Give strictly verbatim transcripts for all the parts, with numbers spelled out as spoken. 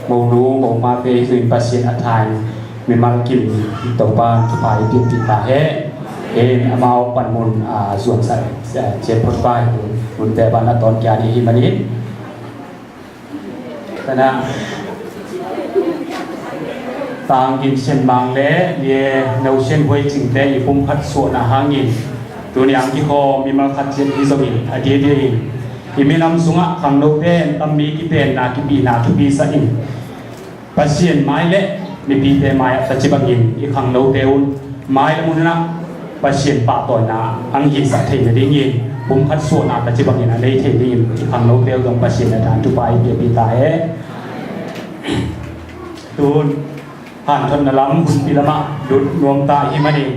Monu mopate i zui Pasian a thain mimal kim Topa thupha i piakpih ta hen. Amau panmun a zuangsak ciat phot vai. Munte ban a tawn kia ding hi manin, tana Tang Gin Sian Mang le Lie No Sian Huai Cingte i pumkhat suahna hangin tuni ang kikhawm mimal khat ciat hi zongin a diadia in i minam sungah khangnote en tam mi kitenna kipihna thupi sa in Pasian mai le mipite mai-ah taci bangin i khangnote un mai le mun hunah Pasian pahtawina ang hihsak theih nadingin pumkhat suahna taci bangin a nei theih dingin i khangnote uh zong Pasian a dan thupha i piakpih ta hen. Tun hanthotna lam hunpi lamah lut nuam ta i hih manin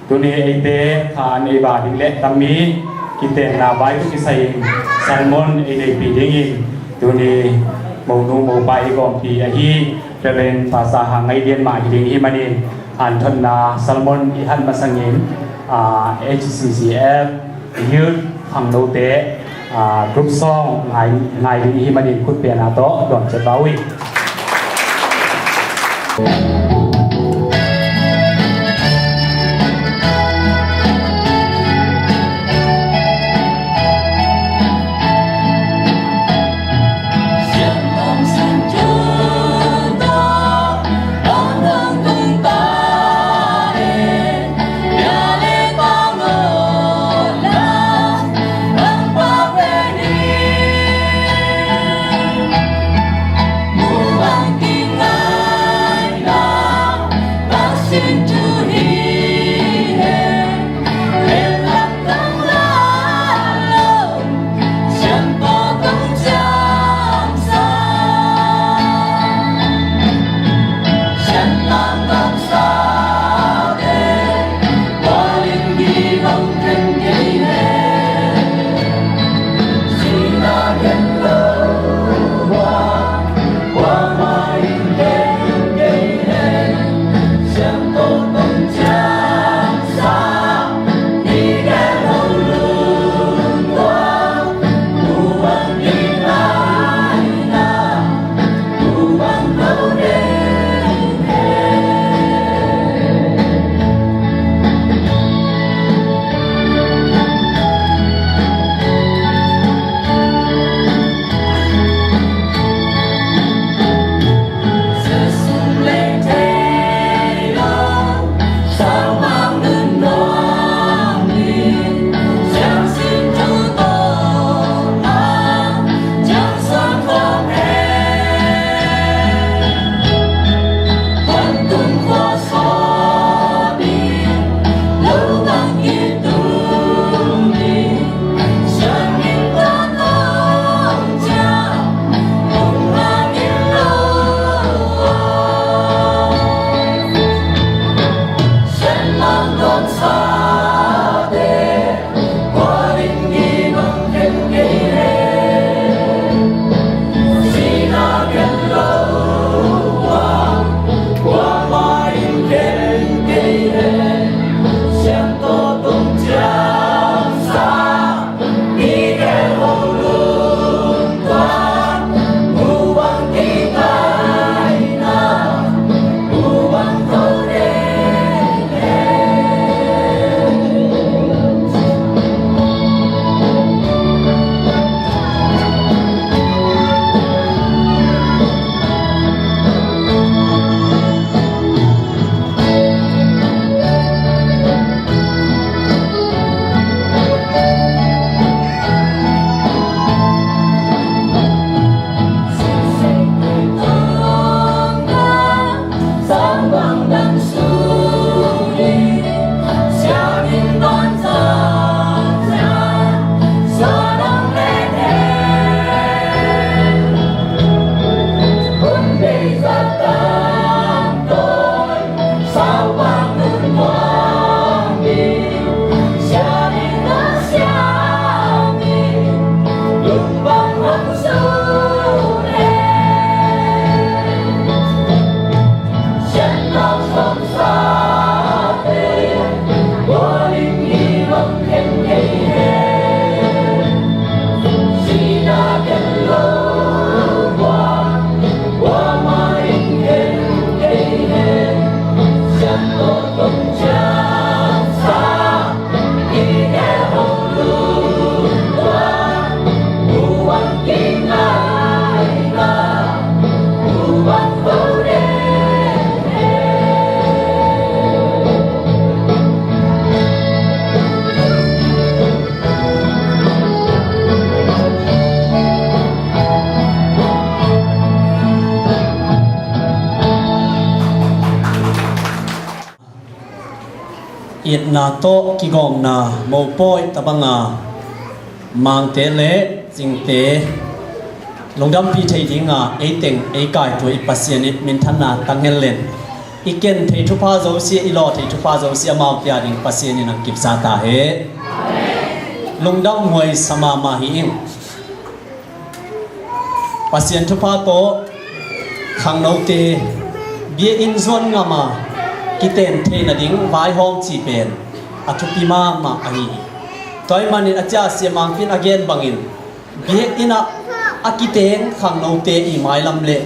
tuni eite kha nei ba ding le tam mi kitenna vai tawh kisai-in sermon ei neihpih dingin tuni monu mopa i gawmpi ahi Reverend Pastor Hang Ngai Lian mah hi ding i hih manin hanthotna sermon i hat masangin, ah, H C C F Youth khangnote, ah, group song ngai, ngai ding i hih manin khutbetna tawh dawm ciat ba uh hi. Itna tawh kigawmna mopawi tabanga Mangte le Zingte lungdampih thei dinga eiteng ei kaitua i Pasian i minthanna tang henlen. I ken thei thupha zosia, i law thei thupha zosia amaute a ding Pasian in a kipsa ta hen. Lungdam huai sa mahmah hi ing. Pasian thupha tawh khangnote biakinn zuan ngam a kiten theih nading vaihawm cih pen a thupi mahmah ahi hi. Tua ahih manin a cia Sia Mangte in a gen bangin biakinn ah a kiteng khangnote i mailam le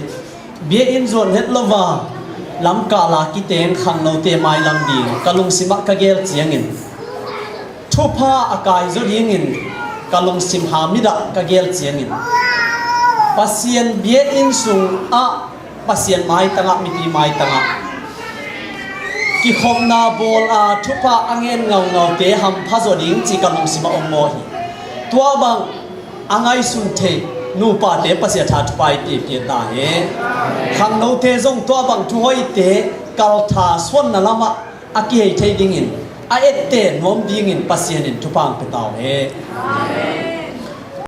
biakinn zuan het lo a lamkal a kiteng khangnote mailam ding ka lungsim ah ka gel ciangin thupha a kaizaw dingin ka lungsim hamit ah ka gel ciangin Pasian biakinn sungah Pasian maitangah, mipi maitangah kikhopna bawl a thupha a ngen ngaungaute hampha zaw ding ci ka lungsim ah om maw hi. Tua bang a ngaihsun thei nupate Pasian tha thupha i piapia ta hen. Khangnote zong tua bang thuhoihte kaltha suanna lamah a kihei thei dingin a etteh nuam dingin Pasian in thupha hong pia ta hen.